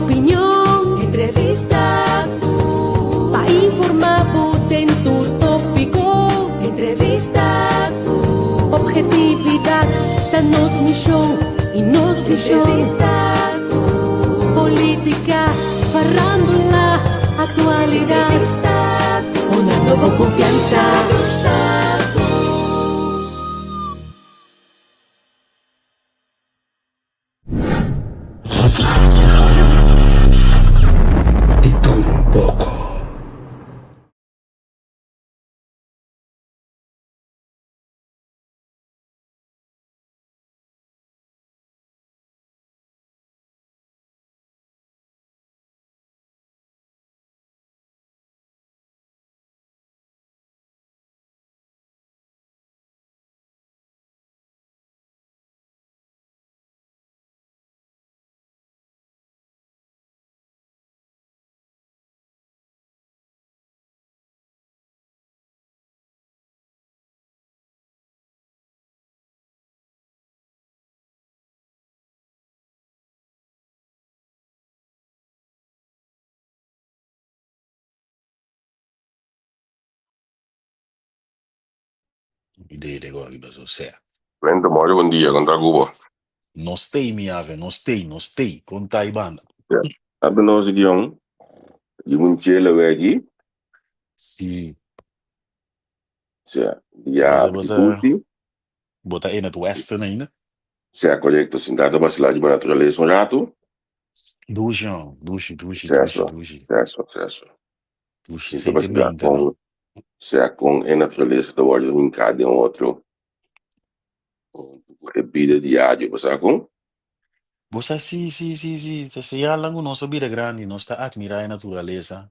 Opinion, entrevista ku pa informá bo den tur tópiko. Entrevista ku objetividat ta nos mishon i nos vishon. Entrevista ku polítika, farándula, aktualidat. Entrevista ku honrando bo konfiansa. Entrevista ku. Di tur un poko. Idea de gor riba so sea. Vento mori bon dia, kon ta ku bo? Nos tei mi ave, nos tei, nos tei, kon ta i banda? Ya, abe nos guion di un chele wegi. Si. Sea, dia Bo ta, Kuti. bo ta in het westen ainda? Sea, korekto, sinta ta basila riba naturalesa un ratu. Dushi, jong, dushi, dushi, Sea dushi, so, dushi. sea so, sea so. Dushi, Sinta senti basila mente, no? kon, sea kon e naturalesa ta wòrdu hinká den otro e bida diario, bo sa kon? Bo sa, si, si, si, si, ta señalnan ku nos a bira grandi, nos ta atmirá e naturalesa,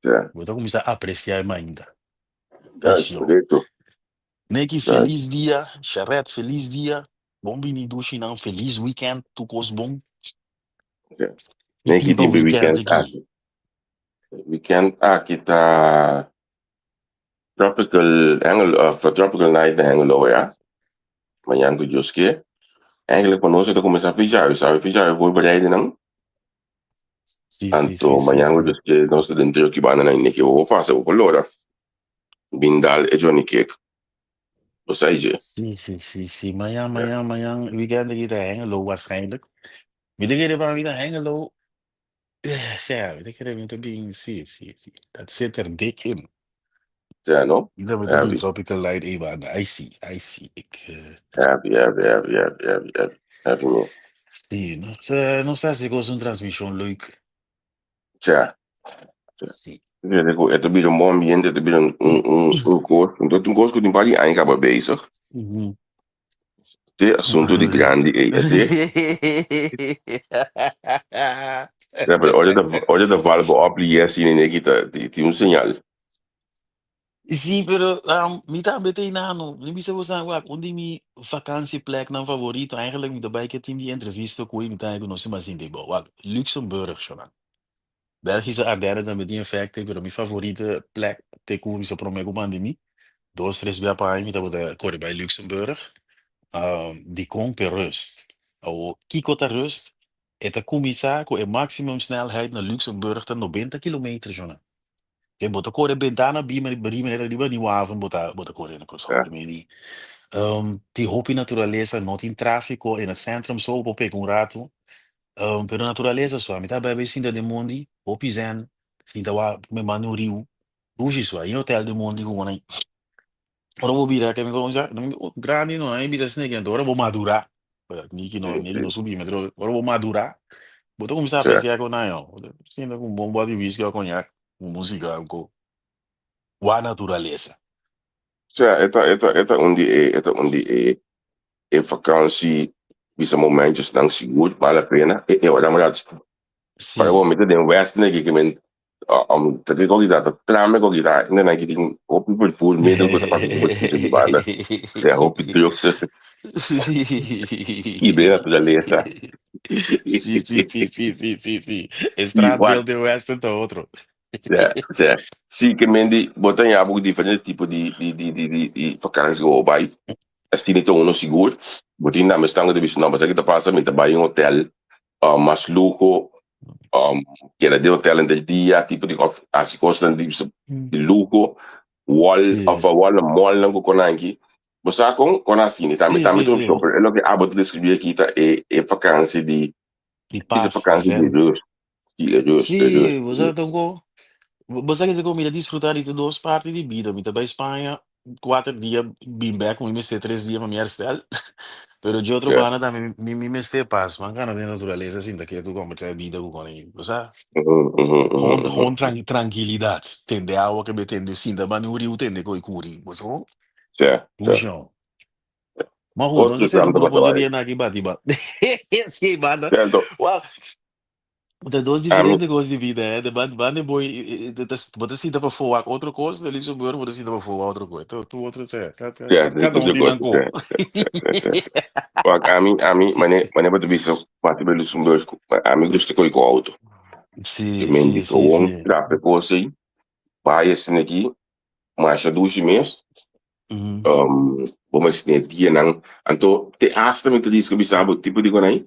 Sea. bo ta kuminsá apresiá e mainta. Ya, Eish, yo. korekto. Neki, Ya. felis dia, Sharet, felis dia, bon bini dushinan, felis weekend, tur kos bon. Ya. Mi Neki tin pa tin pa weekend weekend aki. aki. Weekend aki ta Tropical Hengelo, of Tropical Night na Hengelo, ya. Mañan ku Dios ke. Eigenlijk pa nos ta kuminsá ficha, sabe ficha voorbereidennan. Sí, sí, Anto sí, sí, mañan ku sí. Dios ke nos ta den truck banda nan neki bo pasa bo por lora. Bin dal e Johnny Cake. Bo sa dje. Sí, sí, sí, sí. Mañan, Ya. mañan, mañan weekend aki ta Hengelo waarschijnlijk. Mi ta kere pa mi ta Hengelo. Sea, mi ta kere mi ta bin, sí, sí, sí. Dat zit er dik in. Sea no? Mi ta mi ta bin Heavy. Tropical Light ei banda. Ai sí, ai sí. Ik, eh, Heavy, heavy, heavy, heavy, heavy, heavy. Heavy man. sí, nos, eh, nos ta hasi kos un transmishon leuk. Sea. Sí. Fíjate ku e ta bira un bon ambiente, e ta bira un, un, un, un kos. Entonces, un kos ku tin par di aña kaba bezig. Mhm. Te asunto di grandi ei, e te. Ja, pero ora ta, ora ta valbo op li yes in neki ta, ti, ti un señal. Sí, pero um, mi tambe ta inano. Mi bisa bo san wak, un di mi vakantiepleknan favorito, eigenlijk mi ta bai ke tin di entrevista ku mi ta ku no se mas sinti bo. Wak, Luxemburg, shonan. Belgische Ardennen tambe tin efecto, pero mi favorite plek te ku mi sa prome ku pandemie. Dos, tres bia pa aña mi tabata kore bai Luxemburg. Um, dikon p'e rust. Awo, kiko ta rust? E ta kuminsá ku e maximum snelheid na Luxemburg ta 90 kilometer, shonan. Ke bo ta kore bentana bima riba riba Nieuwe Haven bo ta bo ta kore na Kòrsou. Ja. Ke meni um, tin hopi naturalesa, no tin tráfiko, in het centrum so bo pega un ratu. Um, pero naturalesa sua, mi ta bai bai sinta den mondi, hopi zen, sinta wak me manda un riu, dushi sua, in hotel den mondi ku wona. Ora bo bira ke mi komo grandi no, mi bisa snake, anto ora bo madura, Niki no, Sí, Niki no sí. subi, pero ora bo madura, bo ta kuminsá Sí. apresiá kon nan yo. Sinta ku un bon bòt di whisky òf koñak, un músika, un ko. Wak naturalesa. Sea, e ta, e ta, e ta un di e, e ta un di e, e vakantie bisa momentjesnan sigur bale la pena. E, e ora mira, para bo Sí. mi ta den West neki ke men um, ta ke koki ta, ta trame koki ta, hende nan ki tin hopi vervoermiddel ku ta pasa ku bochito di banda. Sea hopi drukte. Kibe naturalesa. Sí, sí, sí, sí, sí, sí, sí. E I straatbeeld wak, den Western ta otro. sea, sea. Sí, ke men di, bo ta ña bo diferente tipo di, di, di, di, di, di vakantie ku bo bai. Asina ta uno sigur. Bo tin tambe stan ku ta bisa, no, pasá ki ta pasa, mi ta bai un hotel, mas luho. Keda den hotel henter dia, tipo di of hasi kosnan di di luho, wall of wall na mallnan ku konanki. Bo sa kon kon asina tambe tambe ta un opshon, pero e loke abo ta deskribí aki ta e e vakansi di Di e pas, vakansi di zen. rust, di e rust, e rust. Sí, bo sa ta un ko, bo sa kiko mi ta disfrutá di tur dos parti di bida. Mi ta bai Spaña kuater dia bin bek, mi mester tres dia pa mi herstel. Pero di otro banda tambe mi mi mester pas, man gana den naturalesa sinta ketu kombersá e bida ku con bo sa. Gewoon gewoon trankilidat, tende awa ke be tende sinta banda un riu tende koi kuri, bo sa kon? Pushon. Ma goed, nos Otro ta sera un plan grupo tabata dje bai. dia naki bati ba. Sí, banda. Cierto. Wow. Ta dos Ami, diferente cos di vida, eh. De ban banda boy, bo ta sinta pa fo wak otro cos, de Luxemburgo bo ta sinta pa fo wak otro cos. Tu tu otro, sea, cierto, cada un otro tin cos, nan co. sí, sí, sí, sí, sí. Wak, ami, ami, mane, mane bo ta bisa bati bij Luxemburg, ami gusta koi ku auto. Sí, Men sí, di sí, gewoon sí. trap e cos ei, bai esaki aki, masha dushi mes, bo mester tin e dianan. Anto te hasta mi ta riska bisa bo tipo di konai,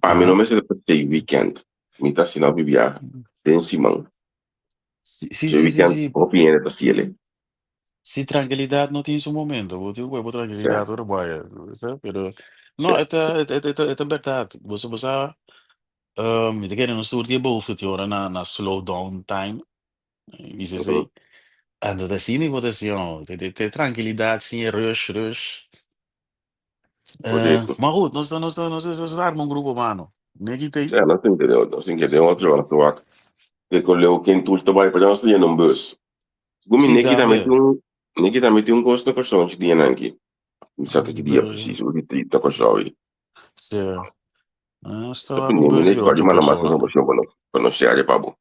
pa mi no mester ta pasei weekend, mi ta asina hopi bia den siman. Sí, sí, So sí, sí, weekend sí. hopi hende ta siele. Si trankilidat no tin su momento, bo tin bo trankilidat ora bo haya, sa? Pero no, e ta e ta e ta e ta bèrdat. Boso bo sa, mi ta kere nos tur tin e behoefte tin ora na na slow down time. Bisa esei. Anto ta asina bo ta hasi oh, te te trankilidat sin e rush rush. Correcto. Maar goed, nos ta nos ta nos ta arma un grupo mano. Neki tei. Ja, nos tin kede nos tin kede otro nos ta wak. Kiko leu ken tur ta bai, pero nos ta yena un bus. Segun mi Sí, Neki tambe tambe. tin un Neki tambe tin un kos na Kòrsou ki dianan aki. Mi sa ta ki dia precies, un retreat na Kòrsou ei. Sí. Nos ta Ta wak un pone mi bus di Neki kòrda ocho manda mas persona. informashon pa nos pa nos share pa bo.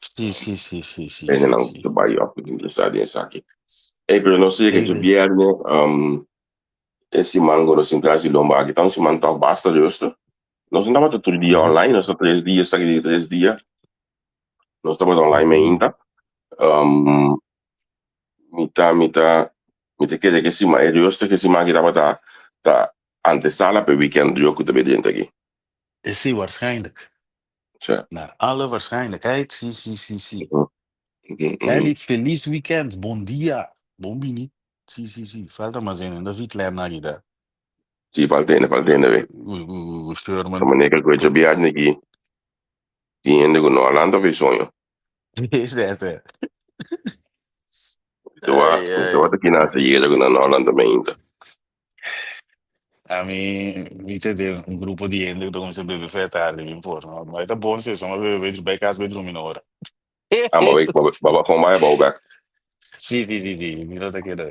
Sí, sí, sí, sí, sí, sí, Hendenan sí. ta bai òf ku ta interesá den esaki. Ey, pero nos yega Ey, dje ves. bierne, e siman ku nos tin tras di lomba aki ta un siman tòg basta rustig. Nos no tabata tur dia online, nos ta tres dia, esaki di tres dia. Nos tabata online mainta. Mi ta, mi ta, mi ta kere ku e siman, e rustig e siman aki tabata ta antesala pa e weekend druk ku ta bin drenta aki. Sí, waarschijnlijk. Sa. Naar alle waarschijnlijkheid, sí, sí, sí, sí. Ellie, feliz weekend, bon dia, bon bini. Sí, sí, sí, falta mas hende, no vi Glenn aki ta. Sí, falta hende, falta hende we. Sherman. Ta manera ku echa biahe aki, tin hende ku no a lanta for e soño. Sí, sí. Mi ta wak, mi ta wak ta kina se yera ku nan no a lanta mainta. Ami, mi ta den un grupo di hende ku ta kuminsá bebe fe tardi, mi por. No, ma e ta bon si, son a bebe bai bai kas bai drumi na ora. Ah, ma bai, ma bai kon bai abou bek. Sí, sí, sí, sí, mi no ta keda,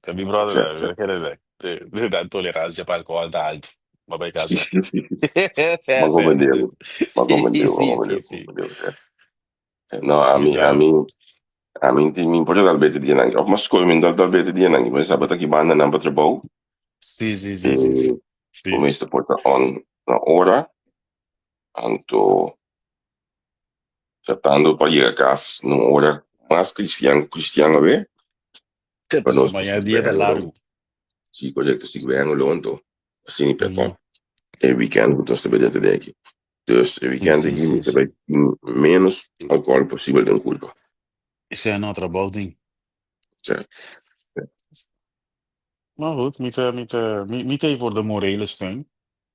ta mi brother, Sí, mi sí. no keda, da tolerancia pa alcohol ta alto. Ma bai kas Sí, bek. sí, sí. Ma Sí, comprendé, ma comprendé, ma sí, comprendé, sí, sí. comprendé, sí. No, ami, ami, ami tin mi por dal bete dianan, of mas skol mi dal dal bete dianan, mi sa bata ki banda nan pa trabou. Sí, sí, sí, sí, sí. Sí. Bo mester por ta on na ora, anto tratando pa yega kas na un ora mas cristian, cristian awe. Sí, Pa nos pasobra mañana dia ta largu. Sí, korekto, si gobierno lo anto, asina ta kon. E weekend ku nos ta bai dentro den aki. Dus e weekend aki mi ta bai tin menos alcohol posibel den kurpa. Esei no trabou tin. Sí. Maar goed, mi ta, mi ta, mi, mi ta ei voor de morele steun.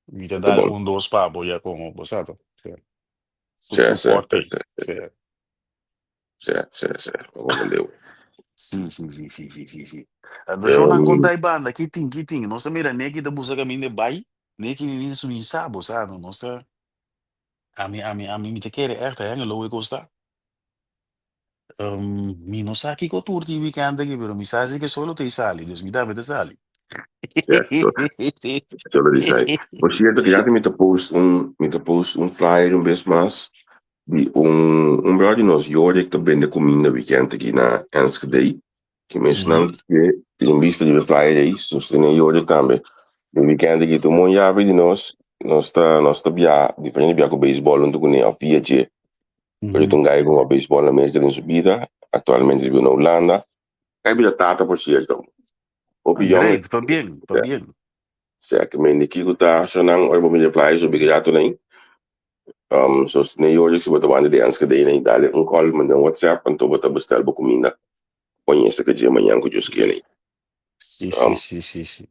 Mi ta Ta dal bon. un dos pa bo ya como bo sa to. Sí. Sí, sí, Support sí, ei. sí. Sí. Sí, sí, sí. Bo comprende. Sí, sí, sí, sí, sí, sí, sí. Anto shownan kon ta e banda, ki tin, ki tin. Nos ta mira neki ta buska kaminda e bai, neki mi bin suminsa bo sa, no, nos ta, ami, ami, ami mi ta kere ègt Hengelo e kos ta. Mi no sa kiko tur tin weekend aki, pero mi sa si ke solo ta i sali, dus mi tambe ta sali. Sí, so, solo di sai. Por cierto, que ya mi ta post un, mi ta post un flyer un bes mas di un, un brother di nos, Jorik, ta bende comida weekend aki na Enschede. Que mes nan ke tin vista di e flyer ei, sostene Jorik tambe. De weekend aki ta un mon yabi di nos, nos ta, nos ta bia, diferente bia ku baseball huntu kuné of via dje. Pero ta un guy ku hunga baseball na Merka den su bida, actualmente ta biba na Hulanda. Kai bira tata por cierto. Hopi yong. Great, pabien, pabien. Sea ke mende kiko ta ashonan ora bo mira e flyer so biga yato nai. Sostené Jorik si bo ta wanda di Enschede na Italia un call, manda un WhatsApp anto bo ta bestel bo cuminda pon esta ke dje mañan ku Dios kere. Sí, sí, sí, sí, sí.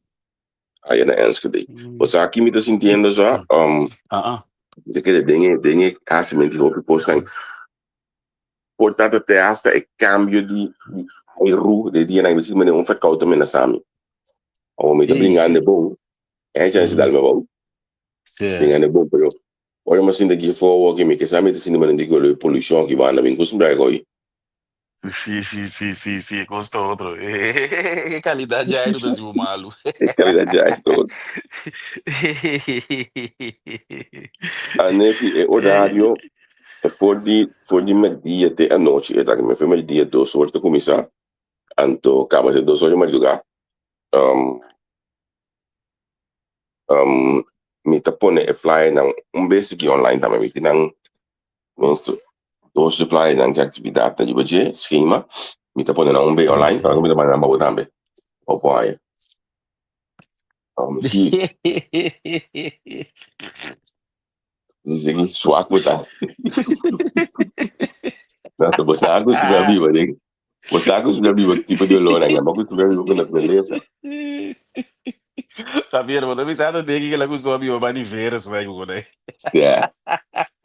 Aya na Enschede. Bo sa ki mi ta sintiendo sa? Ah, ah. Mi ta kere den e den e hasimento di hopi kosnan por ta te hasta e cambio di di airu de dianan mi sinti manera un verkoud ta menasa mi. Awor mi ta bringando e bon, e chance dal mi abou. Bringando e bon pero ora mi sinti aki for awor mi ke sa mi ta sinti manera di ku e polushon aki banda mi no kustumbrá e koi. Sí, sí, sí, sí, sí, e kos ta otro. E kalidat dje airu ta sibu malu. E kalidat dje airu ta otro. Aneki e orario ta for di for di merdia te anochi e ta aki. For di merdia 2 or ta kuminsá anto kaba te 2 or di mardugá. Mi ta pone e flyernan un bes aki online tambe. Mi tin nan Minster, dos di flyernan ki aktividat ta riba dje schema. Mi ta pone nan un be online, pero mi ta manda nan pa bo tambe. Pa bo por haña. Si. Mi sigui swak bo ta. No, bo sa acostumbrá biba den. Bo sa acostumbrá biba tipo di olornan. Bo acostumbrá biba ku naturalesa. Javier, bo ta bisa ta den ki la gustó biba ba di veres na ku konai. Sè.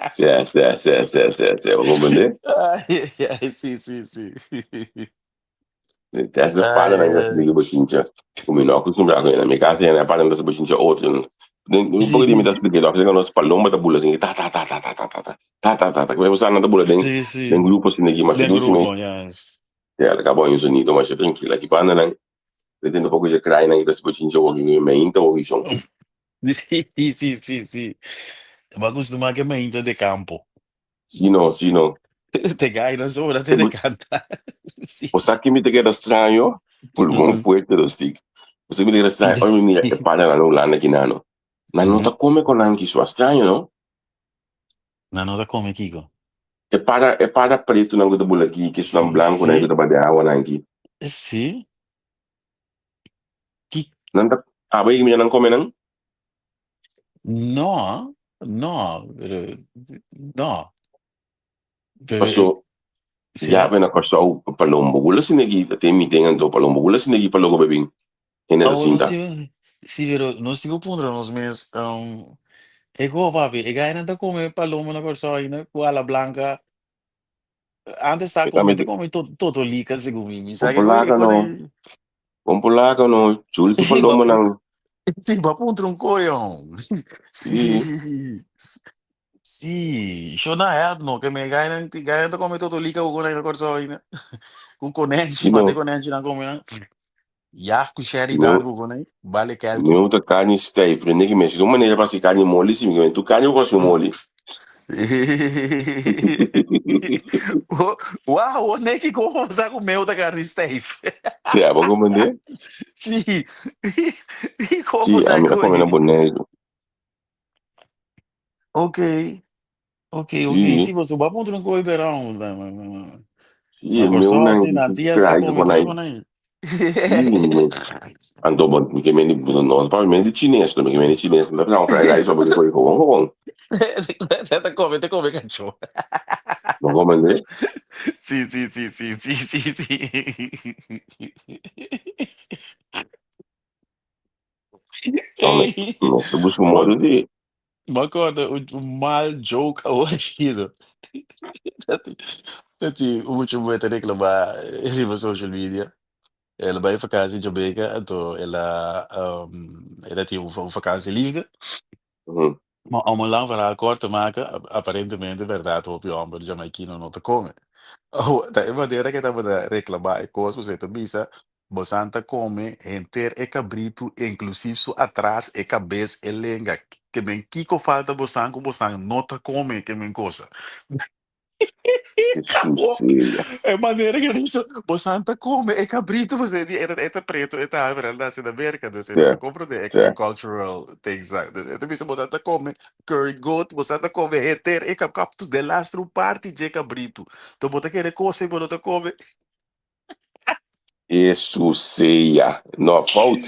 Sè, sè, sè, sè, sè, sè. Bo comprende? Ai, ai, si, si, si. Te hace pana na inglés digo bochincha. Como no acostumbrado con en mi casa ya na pana entonces bochincha otro. Un poco di mi ta expliqué, lo que nos paloma ta bula sin ta ta ta ta ta ta ta ta ta ta ta ta. Como sa na ta bula den den grupo sin de mas Den dushi grupo, me. yes. Ya, la cabo un sonido mas tranquila. Ki pana nan. De tendo poco je crai nan ta bochincha woki ni me inta woki son. Sí, sí, sí, sí. Bo acostumbrado que me inta de campo. Sí no, sí no. Te gai sobra te de canta. Sí. O sa ki mi te keda straño, pulmón fuerte lo stik. O sa ki mi te keda straño, ora mi mira e pana nan na Hulanda ki nano. Nan no ta come con nan ki sua straño no. Nan no ta come kiko? E para preto nan ku ta bula ki, ki esnan blanco nan ku ta bate awa nan ki. Sí. Ki? Nan ta, abo yega mira nan come nan? No, no, pero no. Pero Paso, ya na Kòrsou palombo bula sinegi ta tin mi tin anto palombo bula sinegi pa loko bebin hende ta Awor sinta. sí, sí, pero nos tin ku puntra nos mes, e ko papi, e gainan ta kome palombo na Kòrsou ainda ku ala blanka. Antes ta kome, ta kome totolika segun mi. Mi sa ke e ko no. Bon polaca no, chul su palombo nan. Sí, ba puntra un koyon. Sí, sí, sí. Sí, yo na help no, ke me gainan, gainan ta kome totolika ku konai na Kòrsou ainda. Ku konènchi, mate konènchi nan kome nan. Ya ku sherry dan ku konai, bale kelki. Meu ta carne stijf, prende ki mes. Un manera pa hasi carne moli, si mi tu carne ku hasi moli. Wow, neki como sa ku meu ta carne stijf. Sí, abo comprende? Sí. Como Sí, sa ami a come na Boneiru. Okay. Ok, ok. Sí, boso ba puntra un koe berão. Sí, Na e meu Kòrsou, nan sí, na Antillas ta krai come ku tur nai. kon ai. Sí, anto bo mi ke mende no pa mende chines, no mi ke mende chines, no ta fried rice pa bo koe gewoon gewoon. Ta come, ta come kachó. Bo comprende? Sí, sí, sí, sí, sí, sí, sí. No, me, Ey, me ta busca un modo di Me acorda un mal joke awor chido. Dat die un mucha mujer ta reclama riba social media. El a bai vakantie Jamaica, anto el a el a tin un vakantie liefde. Maar om een lang verhaal kort te maken, aparentemente berdad hopi homber Jamaikino no ta come. Oh, ta e manera ke tabata reclama e kos, pasobra e ta bisa Bosan ta come henter e cabritu, inclusief su atras, e cabes, e lenga. Ke men kiko falta bosan cu bosan no ta come ke men cosa? Jesus sea. E manera ke bisa, bosan ta come e cabritu, pasobra e di e ta preto, e ta haber, el nace na Merca, dus e no ta comprende e cultural things nan. Dus e ta bisa bosan ta come curry goat, bosan ta come henter e cab, up to de laatste parti dje cabritu. Toh bo ta kere cosa y bo no ta come. Jesus sea. No, fout.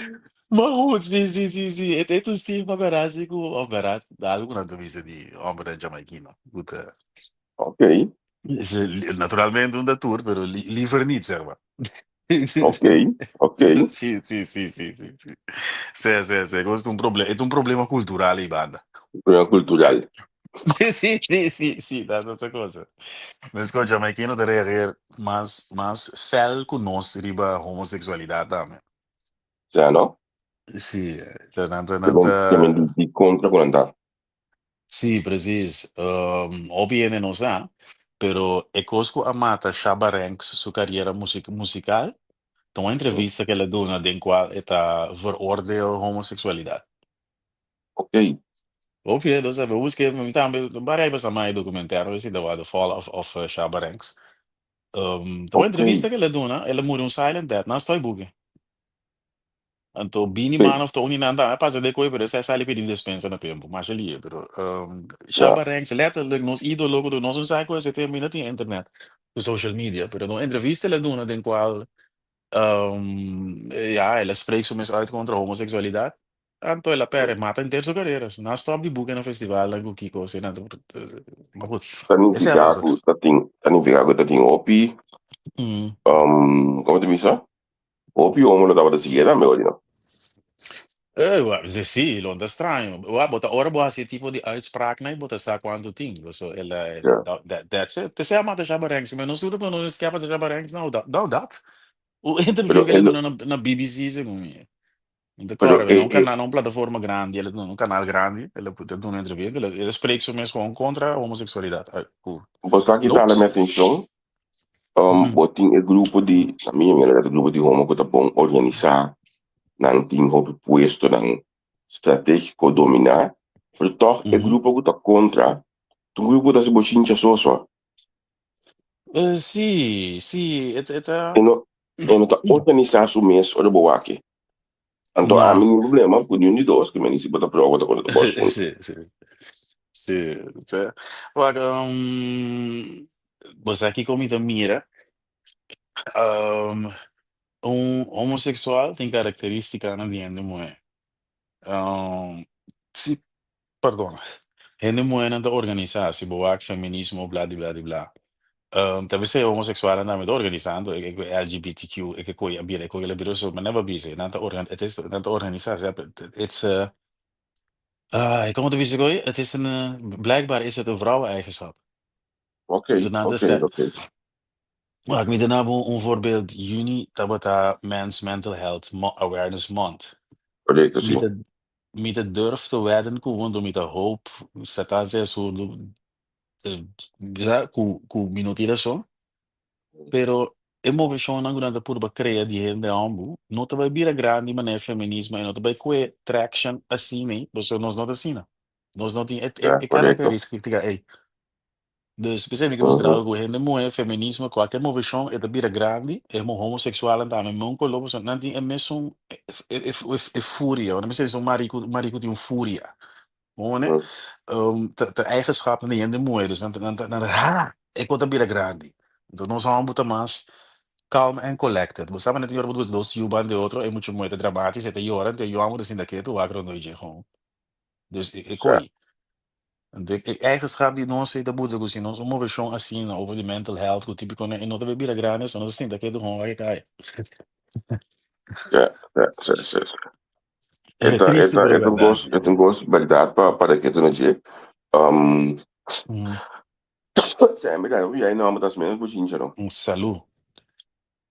Maar goed, sí, sí, sí, sí. Het het un stigma bera si ku of bera algu ku nan ta bisa di hombernan jamaikino. Ku ta Ok, naturalmente un ta tur, pero li liever niet, zeg maar. ok, ok. Sí, sí, sí, sí, sí, sí. Sí, sí, sí. Ku ta un problema, e ta un problema kultural ei banda. Problema kultural. Sí, sí, sí, sí, dat ta e cosa. Mes ku jamaikino ta reageer mas mas fel ku nos riba homoseksualidat tambe. Sea no? Sí, ta nan ta Te nan men ta te men di di kontra ku nan ta. Sí, precies. Hopi hende no sa, pero e kos ku a mata Shabba Ranks su kariera musik musikal ta un entrevista ku el a duna den kual e ta veroordeel homoseksualidat. Ok. Hopi hende no sa, bo busk'é, mi tambe un par di aña pasá mi a haña e dokumentario esi ta The Fall of of Shabba Ranks. Ta un Ok. entrevista ku el a duna, el a muri un silent death, nan a stoi buki. Anto bini Sí. man of Tony nan tambe a pasa de koe pero esei sali pidi despensa na tempo. Masha lie pero Ja. Shabba Ranks letterlijk nos idolo ku nos no sa ku ese tempo no tin internet ku social media pero un entrevista el a duna den kual ja el a spreek su mes uit kontra homoseksualidat anto el a perde mata henter su karera. Nan a stop di buka na festivalnan ku kiko asina maar goed Ta esei a nifiká pasa. ku ta tin ta nifiká ku ta tin hopi komo ta bisa? Hopi homo lo tabata sigui e tambe ori no. Eh, wa, si, si, lo no ta straño. Wa, bo ta ora bo hasi e tipo di uitspraaknan, bo ta sa cuanto tin. So, el a, Ja. dat, that, that's it. Te sea mata Shabba Ranks, maar nos tur no escapa de Shabba Ranks, nou, dat, nou dat. O interview Pero que ele el, duna na, na BBC, segun mi. No te pero acorda, e, na un e, canal, na un plataforma grandi, el duna un canal grandi, el a duna un entrevista, el, el spreekt zo mes gewoon contra homoseksualidad. Ay, ku. bo sa ki ta hala mi Nope. atencion? Bo tin e grupo di, na mi manera, e grupo di homo ku ta bon organisá, nan tin hopi puestonan stratégiko dominá, pero tòg e grupo ku ta kontra ta un grupo ku ta hasi bochincha soso. Sí, sí, e ta, e ta. E no, e no ta organisá su mes ora bo wak e. Anto ami No. niun problema ku niun di dos, ke mi ni si bo ta pro bo ta kontra ta bos un. Sí, sí. Sí. Ta, wak, bo sa kiko mi ta mira? Un homoseksual tin karakteristikanan di hende muhé. Si, perdona, hende muhénan ta organisá, si bo wak feminismo bla di bla di bla. Ta bisa e homoseksualnan tambe ta organisando, e ku LGBTQ, e ke koe a bira, e koe a bira, so mi never bisa, nan ta organ, et is, nan ta organisá, it's a, ay, komo ta bisa koe? Het is een, blijkbaar is het een vrouweneigenschap. Ok, Anto nan ta ok, sta, ok. Wak, mi ta na bo un voorbeeld, juni tabata Men's Mental Health Awareness Month. Correcto, Mi sí. ta, mi ta durf te wedden ku hunto mi ta hoop, Satan sea surdo, bisa ku, ku mi no tin rason, pero e moveshonnan ku nan ta purba krea di hende hombu no ta bai bira grandi manera e feminismo e no ta bai kue traction asina ei, pasobra nos no ta asina. Nos no tin e, e, Ja, e correcto. karakteristika ei. Dus p'esei mi ke mustra bo ku hende muhé, feminismo, kualke moveshon e ta bira grandi, e homoseksualnan tambe meun koló pasobra nan tin e mesun e e e furia, ora mi sa un mariku un mariku tin un furia, bo wak ta ta eigenschapnan di hende muhé, dus nan ta nan ta nan ta ha e kos ta bira grandi. Enton nos hòmber ta mas calm and collected, bo sa manera tin ora bo ta dos yu banda di otro e mucha muhé ta dramatis e ta yora, enton e yu hòmber ta sinta ketu wak rondó dje gewoon. Dus e koi. Anto e eigenschap di nos ei ta buta ku si nos un moveshon asina over di mental health ku tipiko e no ta bay bira grandi so nos ta sinta ketu hon wak e kai. Ja, ja, sí, sí. E E ta, e triste ta, pero e ta un berdad. kos, e ta un kos berdad pa pa ketu na dje. Um, sí, en berdad, hopi no ta menos bochincha no. Un salú.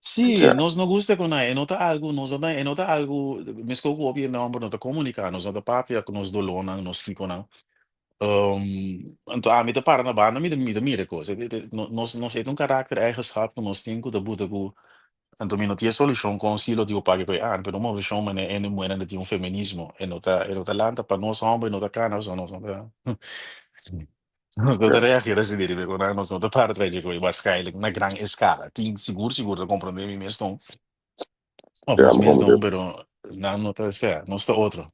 Sí, Ja. nos no gusta ku nan, e no ta algu, nos no ta, e no ta algu, meskos ku hopi hende hòmber no ta komuniká, nos no ta papia ku nos dolónan, nos kikonan. Anto ami ta para na banda, mi ta mi ta mira e kos. Nos nos e ta un karakter eigenschap ku nos tin ku ta buta ku, anto mi no tin e solushon kon si lo tin ku papia ku e an, pero un moveshon manera hende muhernan ta tin un feminismo, e no ta e no ta lanta pa nos hòmber, e no ta kana, pasobra nos no ta. Nos no ta reageer así di riba nan, nos no ta para tras dje koe waarschijnlijk na gran escala. Tin sigur sigur ta comprende mi mes ton, of Ja, nos mi mes ton, comprende. pero nan no ta, sea, nos ta otro.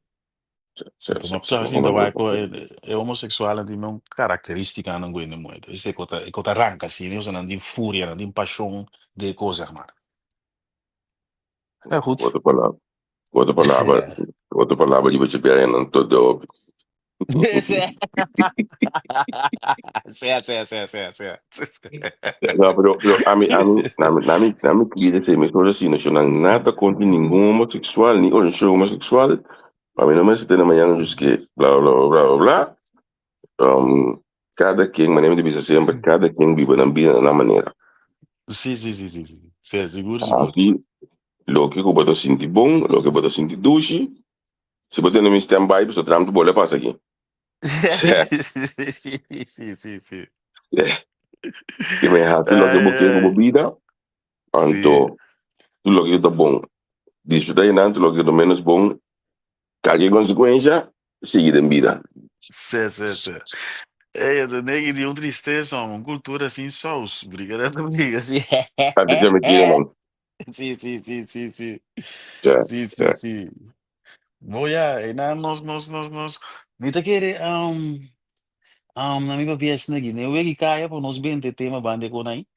Sí, sí, Anto sí, ma sí, sa mi sinta comprende. wak ku e, e homoseksualnan tin un karakteristikanan ku hende muhé. Esei ku ta, e ku ta ranka asina, osea nan tin furia, nan tin pashon den e kos, zeg maar. Ja, goed. Otro palabra. Otro palabra, otro palabra di boche bera nan tot de hopi. Sea, sea, sea, sea, sea. No, pero, pero ami, ami, nami, nami, nami quiere ser mi solo si no nan nada contra ningún homosexual ni organización homosexual. A mi no me se na mañana dus que bla bla bla bla bla bla. Um, cada quien, manera mi ta bisa semper, cada quien biba nan bida na nan manera. Sí, sí, sí, sí, sí. Sí, sigur, sigur. Hasi loke ku bo ta sinti bon, loke bo ta sinti dushi. Si bo tene mi stand by, pasobra tram ta bole pasa aki. Sí, sí, sí, sí, sí. Ke men hasi loke bo ke ku bo bida, anto tur loke ta bon, disfruta di nan, tur loke ta menos bon, Kalke konsekuensha, sigui den bida. Sí, sí, sí. Ey, esta negi di un tristeza, un cultura sin saus. Briga da briga, sí. Antes ya me tira, man. Sí, sí, sí, sí, sí. Ja, Sí, sí, ja. sí. Bo ya, e na nos, nos, nos, nos. Mi ta kere, um, um, na mi papia asina aki, ne weki kaya pa nos bente tema bande kon ahí.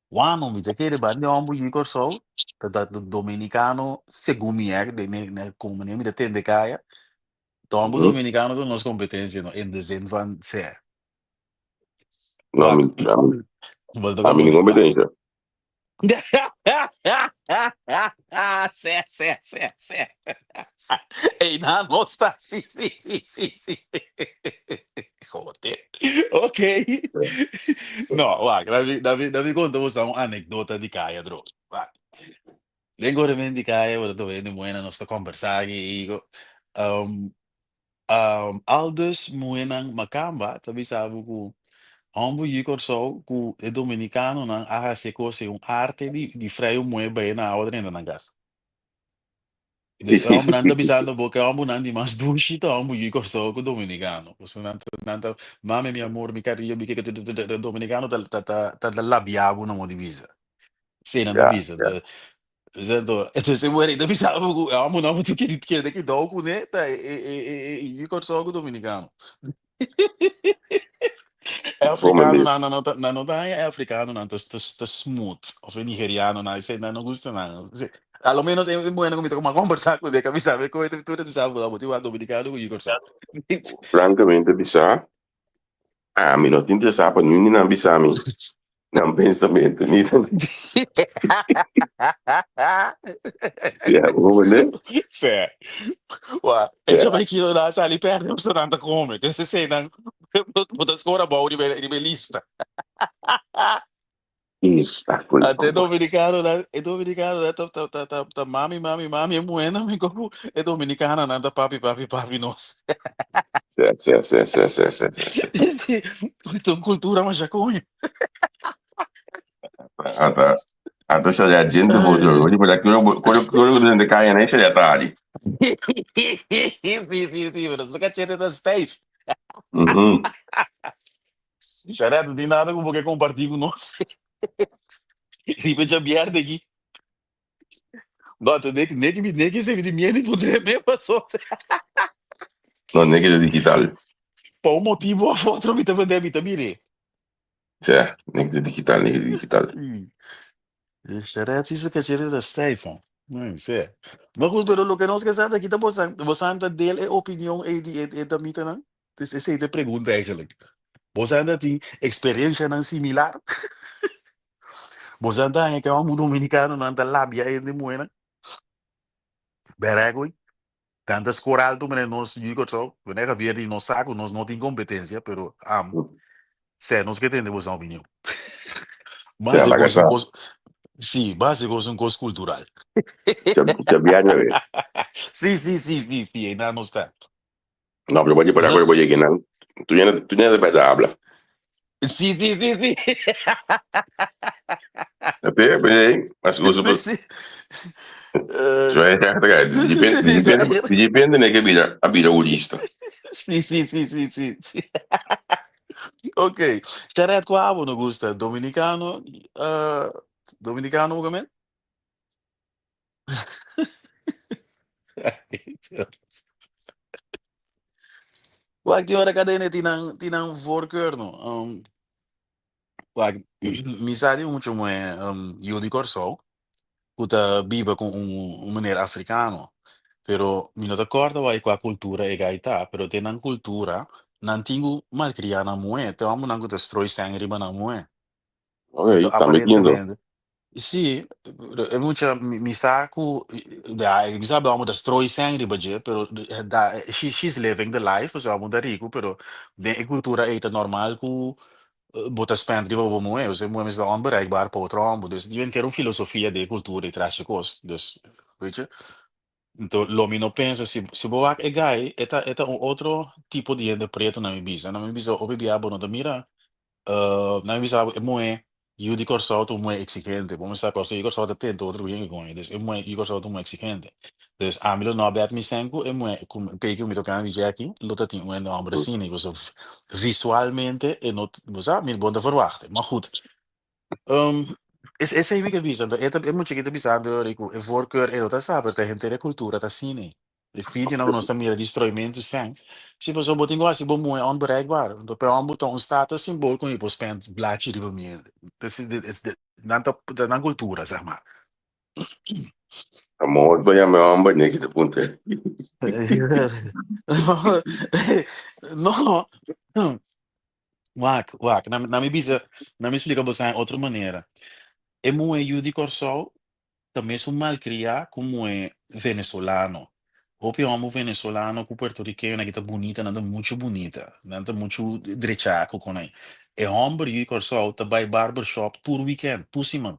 Wano, mi ta kere bande homber yu Kòrsou, ta ta dominikano, segun mi eh, den den den komo manera mi ta tende kaya, ta homber dominikano ta nos kompetensia no, in de zin van sè. No, Wak, mi, ami, bo ta ami komprondé, ningun wak. kompetensia. Sè, sè, sè, sè. Ey, nan nos ta, sí, sí, sí, sí, sí. Joder. Ok. No, wak, laat mi, laat mi konta boso un anekdota di kaya dro. Wak. Den koremen di kaya, bo ta topa hende muhé, nos ta kombersá aki i ko. Um, um, aldus muhénan makamba ta bisa bo ku hòmber yu Kòrsou ku e dominikanonan a hasi e kos ei un arte di, di frei un muhé bai na awa drenta nan kas. Dus e hòmbernan ta bisando bo ku e hòmbernan di mas dushi ta hòmber yu Kòrsou ku dominikano. Pasobra nan ta nan ta mami mi amor, mi kariño, mi kiko tutututu. Dominikano ta ta ta ta labia bo na modo di bisa. Sí, nan ta bisa. Dus anto, entonces e muher ei ta bisa bo ku e hòmbernan bo tin kere kere kidou kuné ta e e e e yu Kòrsou ku dominikano. E africano nan no ta nan no ta haña e africano nan ta ta ta smooth of e nigeriano nan esei nan no gusta nan. A lo menos e muhernan ku mi ta kuma kombersá kuné ka bisa mi koe tur ta bisa bo bo tin wak dominicano ku yu Kòrsou. Frankamente bisa, ami no ta interesá pa niun di nan bisa mi nan pensamentu ni nan Sí, bo comprende? Sí. Wa, e jamaiquino nan a sali perde pasobra nan ta come. Entonces esei nan bo ta score abou riba riba e lista. Esta Ante e dominicanonan, e dominicanonan ta ta ta ta ta mami mami mami e muhernan mi koku e dominicananan ta papi papi papi nos. Sí, sí, sí, sí, sí, sí, sí, sí. Sí, ta un cultura masha coño. Ata, ata xa ya gente foto, oye, pero quiero quiero quiero que te caigan ahí, ya está ali. Sí, sí, sí, pero su cachete ta stijf. Sharet, no tin nada ku bo ke kompartí ku nos. Riba djabièrnè aki. No, anto neki, neki, mi, neki se mi tin miedu di puntra e paso. No, neki ta digital. Pa un motibu òf otro mi ta bendé, mi ta mir'é. Sè, neki ta digital, neki ta digital. Sharet si su kachete ta stijf, man. No sé. Maar goed, pero loke nos ke sa ta kita bosan, bosan ta deel e opinion ei di e, e damitanan? Dus esei ta e pregunta eigenlijk. Bosan ta tin experiencianan similar? Bosan ta haña ke hòmber dominikanonan ta labia hende muhénan? Bèrè koe. Tanta skor alto manera nos yu Kòrsou, manera Javier di nos sa ku nos no tin kompetensia, pero am sè nos ke tende boso opinion. Ya, Base laga kos un sa. kos, sí, base kos un kos kultural. Javier na ve. Sí, sí, sí, sí, sí, einan nos ta. No, pero voy a parar, voy a llegar. Tú ya no te habla. Sí, sí, sí, sí. Até, bem, mas uso Sí. So é Sí, sí, sí, sí. depende ne ke bira a bira hurista. Sí, sí, sí, sí, sí, sí. Ok. Sharet, kua abo no gusta? Dominicano, uh, Dominicano bo kamen? Wak tin ora kada hende tin nan tin nan voorkeur no. Um, wak mi sa di mucho muhe um, yu di Kòrsou ku ta biba ku un un meneer afrikano. Pero mi no ta kòrda wak kua kultura e gai ta, pero den nan kultura nan tin ku malkriá nan muhé, te hòmbernan ku ta stroi sèn riba nan muhé. Ok, Anto ta metiendo. aparentemente, sí, e mucha mi sa ku ya mi sa hòmber ta stroi sèn riba dje, pero da she she's living the life, pasobra hòmber ta riku, pero den e kultura ei ta normal ku bo ta spend riba bo muhé, pasobra e muhé mester ta onbereikbaar pa otro hòmber, dus tin henter un filosofia den e kultura ei tras dje kos, dus weet je. Anto lo mi no pensa si si bo wak e guy e ta e ta un otro tipo di hende pretu na mi bisa, na mi bisa hopi bia bo no ta mira na mi bisa e muhé yu di Kòrsou ta un muhé eksigente, bo mester sa Kòrsou yu di Kòrsou ta tenta otro hende kon e, dus e muhé yu di Kòrsou ta un muhé eksigente, dus ami lo no bèt mi sèn ku e muhé ku p'e ku mi ta opiná di Jackie lo ta tin un hende hòmber asina, pasobra visualmente e no bo sa mi bo no ta verwachta, ma goed Es esei mi ke bisa, anto e ta e mucha ki ta bisando yori ku e voorkeur e no ta sa, pero ta henter e kultura ta asina. E videonan ku nos ta mira di stroimentu sèn, si pasobra bo tin ku hasi bo muhé onbereikbaar, anto p'e hòmber ta un status symbol ku mi por spend blachi riba mi hende. Nan ta ta nan kultura, sèg maar. Amor bo yama e hòmber, neki ta puntra. No. Wak, wak, na na mi bisa, na mi splika boso en otro manera. E muhé yu di Kòrsou ta mesun malkriá ku muhé venezolano. Hopi hòmber venezolano ku puertorikeño nan ki ta bunita, nan ta muchu bunita, nan ta muchu drechá ku kon ei. E hòmber yu di Kòrsou ta bai barbershop tur wikènt, tur siman.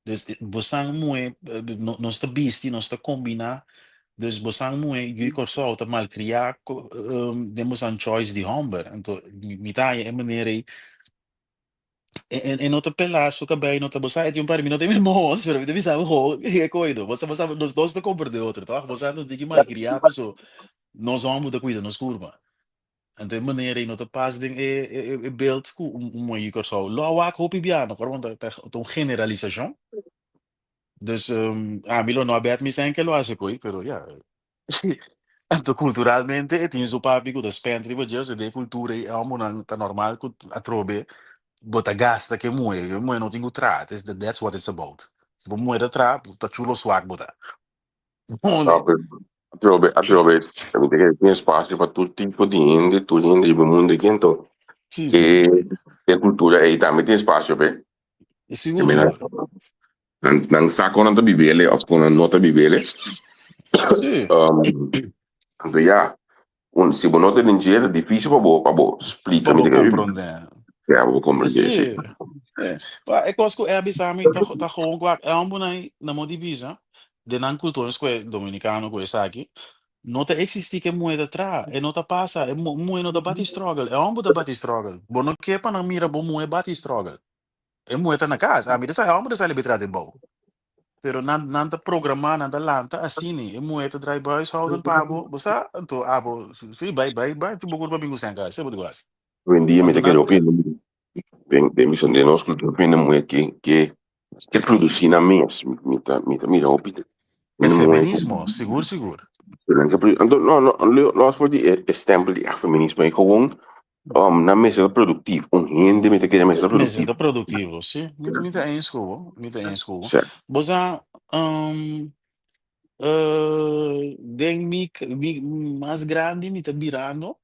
Dus bosan muhé, nos ta bisti, nos ta kombiná. Dus bosan muhé yu Kòrsou ta malkriá den bosan choice di hòmber. Anto mi ta haña e manera ei, e no ta pelá su kabei, no ta bo sa e tin un par, mi no ta mi mos, pero mi ta bisa bo ho e koido. Bo sa bo sa nos dos ta komprendé otro tòg? Bo sa nos tin ki malkriá paso nos hòmber ta kuida nos kurpa. Anto e manera ei no ta pas den e e beeld ku un muhé di Kòrsou lo a wak hopi bia, no kòrda ta ta un generalisashon. Dus ami lo no a bèt mi sèn ke lo hasi koe, pero ya. Anto kulturalmente e tin su papi ku ta spènt riba dje, osea den e kultura ei e hòmbernan ta normal ku atrobe bo ta gasta ku e muhé, e muhé no tin ku traha, that's what it's about. Si bo muhé ta traha, ta chulo swak bo ta. No, pero atrobe, atrobe, mi ta kere tin espacio pa tur tipo di hende, tur hende riba mundu aki, anto Sí, sí. e, e kultura ei tambe tin espacio p'e. Sigur, Mira, sigur. nan, nan sa kon nan ta bibele of kon nan no ta bibele. Sí. Um, anto ya, un, si bo no ta den dje, ta difícil pa bo, pa bo splika, Pa mi bo ta kere. komprondé. Ja, pa bo komprendé, sí. Sí. Eh, pa e kos ku e a bisa mi ta ta gewoon ku e hombernan na mo di bisa den nan kultura esku dominikano ku esaki no ta eksistí ku e muhé ta traha, e no ta pasa, e muhé no ta bati struggle, e homber ta bati struggle. Bo no ke pa nan mira bo muhé bati struggle. E muhé ta na kas, ami ta sa e homber ta sali bai traha den bou. Pero nan nan ta programá, nan ta lanta asina. E muhé ta drai huishouden pa bo, bo sa, anto abo si bai bai bai tin bo kurpa bin ku sèn kas, esei bo ta ku hasi. Hoy en dia mi Anto ta kere nan hopi hende den den mi den nos kultura hopi hende muhé ke ke ke produsí nan mes. Mi ta mi ta mira hopi e hende muhé ku feminismo, sigur sigur. nan ke anto no no los for di e stempel di ègt feminismo e gewoon Um, nan mester ta productief. Un hende mester kere mester ta Mester productief. ta productivo, sí. Mi, mi ta eens ku bo. Mi ta eens ku bo. Sí. Bo sa, um, eh, den mi, mi mas grandi mi ta birando,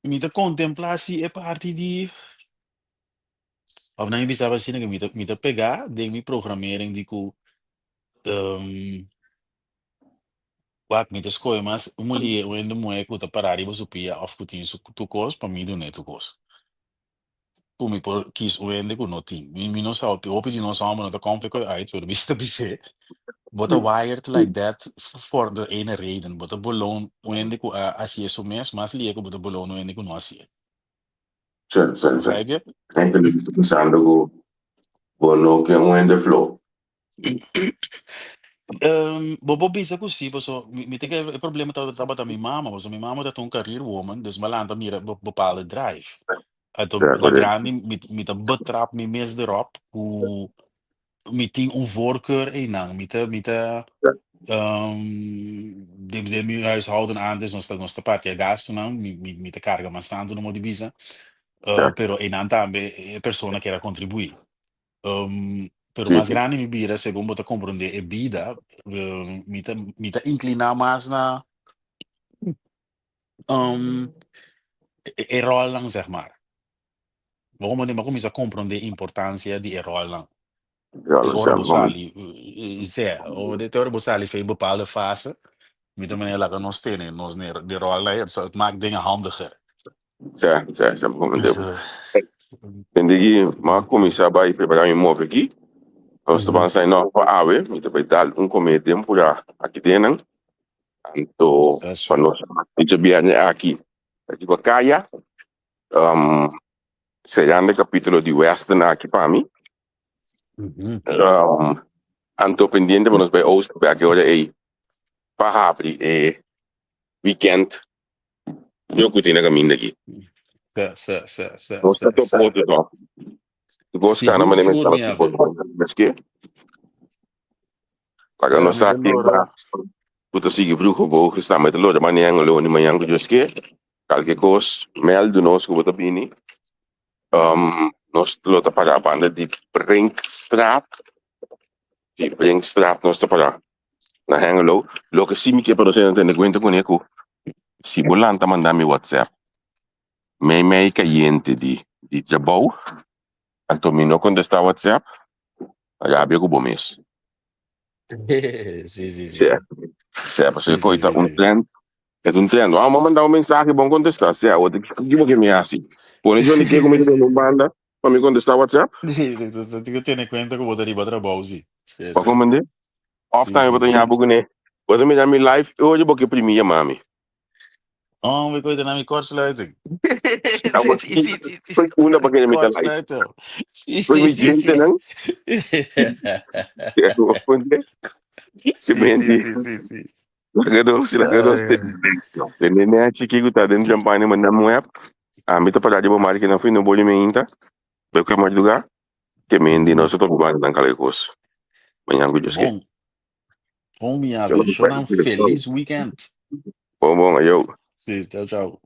mi ta contemplá si e parti di, of nan mi bisaba asina ku mi ta, mi ta pegá den mi programering di ku, um, Wak, mi ta skohe mas un mulier, un hende muhé ku ta pará riba su pia òf ku tin su tur kos pa mi dun'é tur kos. Ku mi por kis un hende ku no tin. Mi mi no sa hopi, hopi di nos hòmber no ta kòmple ku e ait, pero mi ta bis'é, bo ta wired like that for de ene reden. Bo ta bolon un hende ku a hasié su mes mas lié ku bo ta bolon un hende ku no hasié. Sí, sí, sí. Begrijp je? Eigenlijk mi ta pensando ku bo no ke un hende flow. Bo por bisa ku sí, paso mi mi tin ke e problema tabata tabata mi mama, paso mi mama ta un career woman, dus mi a lanta mira be bepaalde drive. Anto Ja, na correcto. grandi mi mi ta betrap mi mes derop ku mi tin un voorkeur einan. Mi ta mi ta Ja. den den mi huishouden antes nos ta nos ta parti e gastunan, mi mi mi ta karga mas tantu no modi bisa, Ja. pero einan tambe e persona kier a kontribuí. Pero mas grandi mi bira, segun bo ta komprondé e bida, mi ta mi ta inkliná mas na e ròlnan, zeg maar. Bo komprondé? Mi a kuminsá komprondé importansia di e ròlnan. Te ora bo sali, sea, te ora bo sali for e bepaalde fase, mi ta manera laga nos tene nos de ròlnan ei, het maakt dingen handiger. Sa, sa, sa, bo komprendé. Tende ki mi a kuminsá bai prepará mi move aki. Nos ta ban sai nòg pa awe, mi ta bai dal un komé den purá aki den nan. Anto pa nos djabièrnè aki riba kaya. Serando e kapítulo di Western aki pa mi. Anto pendiente pa nos bai Oost bek e ora ei pa habri e weekend yo ku tin na kaminda aki. Sa, sa, sa, sa, Nos ta sa, topa sa. otro no. Bos kana Sigur, manera sigur, mi mi estaba ave. Meske. Paga Sa, nos mi sa ta ken lora. ku ta sigui vroeg of hoog sta mi ta lora mañana o loni mañana ku Dios ke. Kalke kos mèldu nos ku bo ta bini. Um, nos lo ta para banda di Brinkstraat. Di Brinkstraat nos ta para na Hengelo. Loke si mi ke pa nos hende tene kuenta kuné ku si bo lanta manda mi WhatsApp mei mei kayente di di trabou, anto mi no kontestá WhatsApp, rabia ku bo mes. Sí, sí, sí. Sea, sea, pasobra Sí, koe sí, ta sí, un sí. trend, e ta un trend. Wou, m'a manda un mensahe, bon kontestá. Sea, awor ta ki bo ke mi hasi? Pone Johnny K ku mi ta den un banda pa mi kontestá WhatsApp? Sí, ta tin ku tene kuenta ku bo ta riba trabou, sí. Sí, Bo sí. komprendé? Òf Sí, tambe bo sí, ta sí. ña bo kuné, bo ta mira mi live i oye bo ke primí yama mi. Oh, mi koe na mi kortsluiting. Awor Sí, sí, sí, sí. Foi una pa kere mi ta live. Kortsluiting. Sí, Foi sí, mi sí, sí. djentenan. Sí, Ke sí, menti. sí, sí, sí. Laga nos, laga nos Ay. te. Tene nechi ki ku ta den champagne manda mi web. Ami ta para riba mar ki nan fui no boli meinta. Pero ke madruga. Ke mendi nos ta topa nan kala kos. Mañan ku Dios ke. Bon. Bon, mi ave. Shonan feliz weekend. Bon, bon, ayo. Sí, chao, chao.